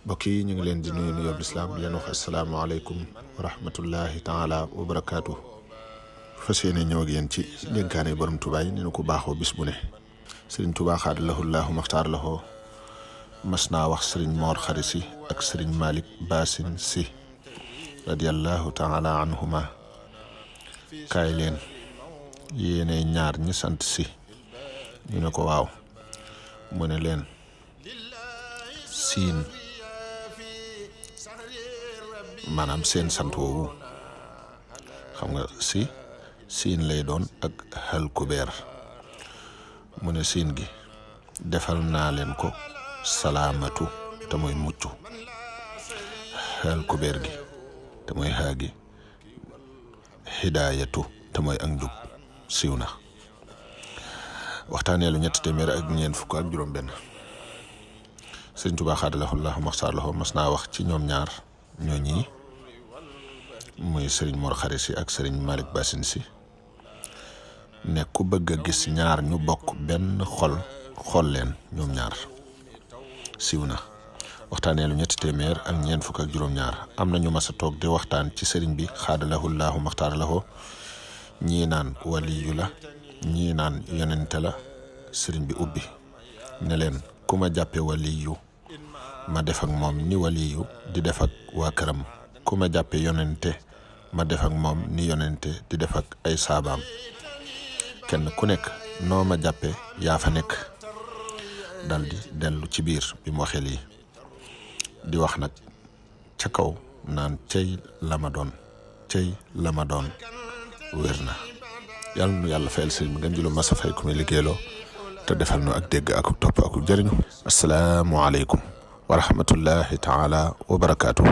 mbokk yi ñu ngi leen di nuyu nuyoo lislaam di leen wax asalaamaaleykum wa rahmatullahi taala wa barakaatu. fas yéene ñëw ak yéen ci dénkaane borom Tuubaa yi ni ñu ko baaxoo bis bu ne. Sëriñ Tuubaa xaada lahu llaahu maxtaar lahu mas naa wax Sëriñ Moor Xari Si ak Sëriñ Malik Baasin Si radiyallahu taala anhuma, kaay leen yéene ñaar ñi sant si. ñu ne ko waaw, mu ne leen siin maanaam seen sant woowu xam nga si siin lay doon ak xel kubeer. mu ne siin gi defal naa leen ko salaamatu te mooy mucc, xel kubeer gi te mooy xaagi hidaayatu te mooy ak njub siiw na. waxtaaneelu ñetti téeméer ak ñeent fukk ak juróom benn. Sëriñ Tuubaa xaadalahu llaahu maxtaar lahu mas naa wax ci ñoom ñaar ñooñi muy Sëriñ Moor Xari Si ak Sëriñ Malik Baasin Si ne ku bëgg a gis ñaar ñu bokk benn xol leen ñoom ñaar. siiw na. waxtaaneelu ñetti téeméer ak ñeent fukk ak juróom ñaar. am na ñu mas a toog di waxtaan ci sëriñ bi xaadalahu llaahu maxtaar lahu, ñii naan waliyu la ñii naan yonente la. sëriñ bi ubbi ne leen ku ma jàppe waliyu ma def ak moom ni waliyu di def ak waa këram, ku ma jàppe yonente ma def ak moom ni yonente di def ak ay saabaam. kenn ku nekk noo ma jàppe yaa fa nekk. dal di dellu ci biir bi mu waxee lii di wax nag ca kaw naan cey la ma doon wér na. yàlla nu yàlla fayal sëriñ bi ngeen jëlu masa fay ku muy liggéeyloo te defal nu ak dégg ak topp ak jëriñu. asalaamualeykum wa rahmatullahi taala wa barakaatu.